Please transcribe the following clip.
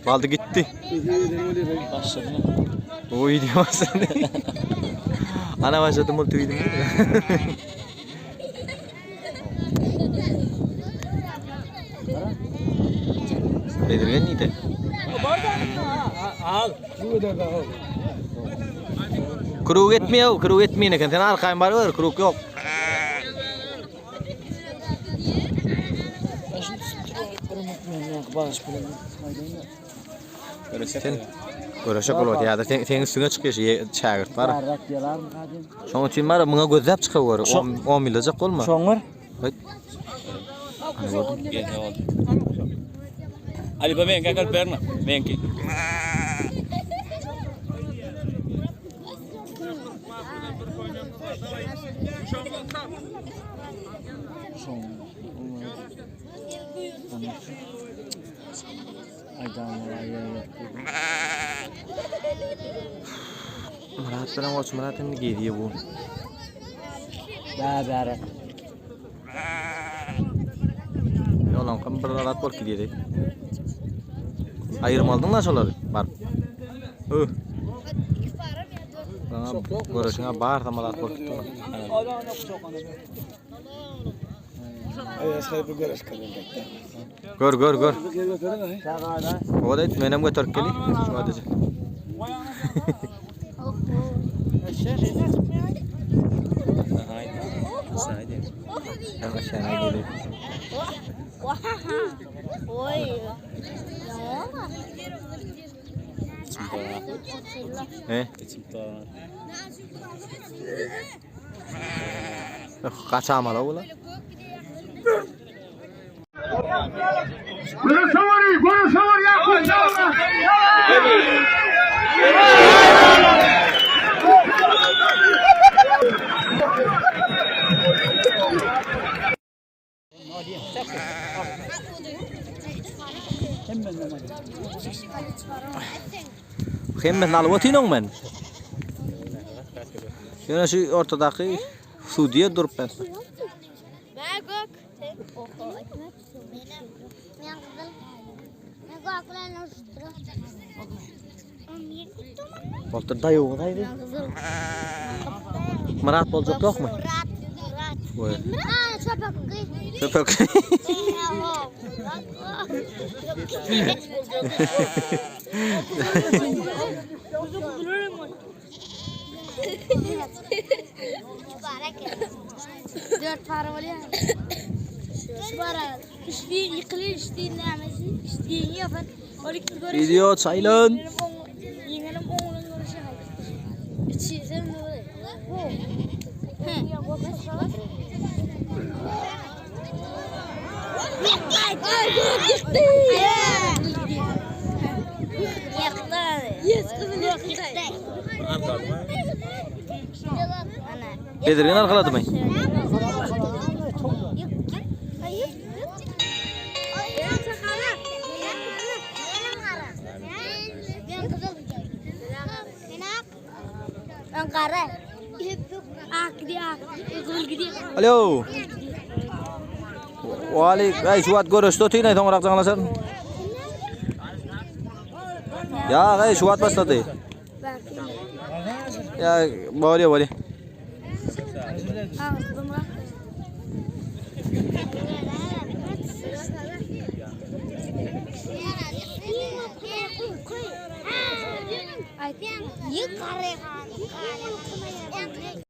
Baldy gitdi. Başladymy? O video başladı. Ana başladı multi video. Bedirgen neydi? Krug etmiyor, krug etmeyin eken. Sen arkayın bari ver, krug yok. Sen göreşe bolup ýa-da sen sen üstüňe çykýar şägirt bar. Şoň üçin bar, muňa gözläp çykyp gör. 10 millejek bolma. Şoň var. Hayt. Hani gördüm. Gel oldu. Ali ba men gel berme. Menki. Murat bilen goç Murat indi geliyor bu. Bä bäre. Yolan kam bir rahat bolup gidiyor. Ayırmalıdın lan şoları. Bar. Hı. Sana görüşüne bar da rahat bolup gitti. Gör gör gör. O da menem götürüp geli. Şu adacı. Ben aşağıya geleyim. He? Kaçamalı ola. Göre savarı, göre savar Yakup. Hemmesini alyp otynyň men. Ýöne şu ortadaky sudiýe durup ben. Ben gök. Ben kızıl. Ben göklerini Boltur daýy daýy. Ben kızıl. Murat boljak ýokmy? Murat. Murat. Oý. Ha çapak. Köpek. Dört para oluyor. Şu para. İçtiğin yıkılır, içtiğin namesi, içtiğin yapar. 12 görüş. Video çaýlan. Yeğenim oğlun görüşü aldı. İçiysem ne olur? He. Ay yıktı. Yıktı. Yes kızım yıktı. Bedirgen arkaladymy? Ben kara. Ak diye ak. Kızıl gidiyor. Alo. Wali, ay şu at görüşde otyny soňrak jaňlaşar. Ya, ay şu at başlady. Ya, bolýa bolýa. Yukarı.